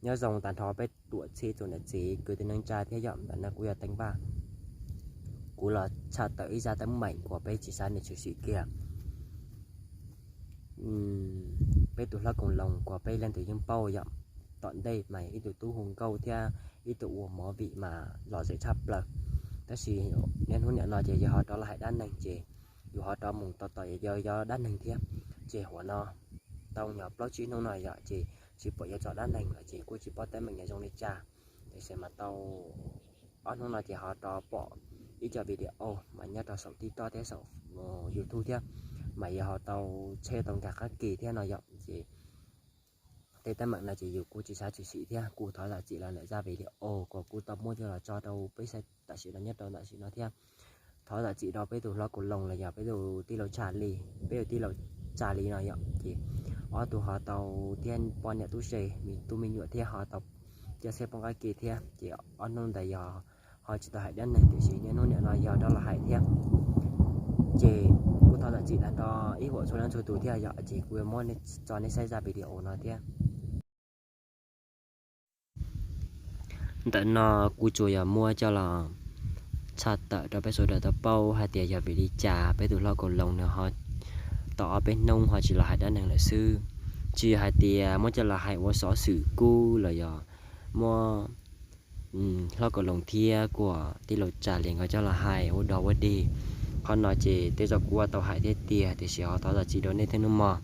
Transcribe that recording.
Nyob zoo tag nrho peb tuam txhij txhua niam txiv kwv tij neej tsa thiab yom. Ntawm no kuv yog Teej Vaj, kuv los tshaj tawm ib zaj teeb meem uas peb tsis xav nias tshwm sim kiag. Peb tus hlob Koos Loos uas peb leej twg yeej paub yom, tom ntej mas ib tug tub hu nkauj thiab ib tug ua movie mas lom zem tshaj plaws. Tab sis niaj hnub niam no ces yog ho rov los hais dab neeg ces yus ho rov mus tos tos yog dab neeg thiab. Ces hauv no tau nyog plaub tsib hnub no yom ces tsis pom yuav tso dab neeg lawm ces kuj tsis paub teeb meem yog zoo li cas. Tiam sis mas tau ob hnub no ces ho rov pom ib co video mas nyob rau saum TikTok thiab saum YouTube thiab, mas yog ho tau tsheb tau nkag qab ke thiab no yom. Ces tej teeb meem no ces yus kuj tsis xav tshwm sim thiab, kuv thov zam txim los ntawm zaj video uas kuv tau muab coj los tso rau peb saib tam sim no nyob rau tam sim no thiab. Thov zam txim rau peb tus hlob Koos Loos los yog peb tus tij laug Tshaj Lis, peb tus tij laug Tshaj Lis no yom. Ces ob tug ho tau thiab poj niam tub se, me tub me nyuam thiab ho tau coj tsheb poob qab ke thiab. Ces ob hnub ntawd yog ho tsis tau hais dab neeg, tiam sis niaj hnub niam no yog rov los hais thiab. Ces kuv thov zam txim tag nrho ib huam txhua leej txhua tus thiab yom. Ces kuv yuav muab tso nej saib zaj video no thiab. Ntawm no kuv tsuas yog muab coj los tshaj tawm rau peb sawv daws tau paub hais tias yog vim li cas peb tus hlob Koos Loos nws ho tau ob peb hnub ho tsis los hais dab neeg lawm xwb. Tsis yog hais tias muab coj los hais ua xov xwm kub los yog muab hlob Koos Loos thiab kuas tij laug Tshaj Lis nkawd coj los hais ua dog ua dig. Qhov no ces tej zaum kuv tau hais thiab tiag, tiam sis ho thov zam txim rau nej thiab nawb mog.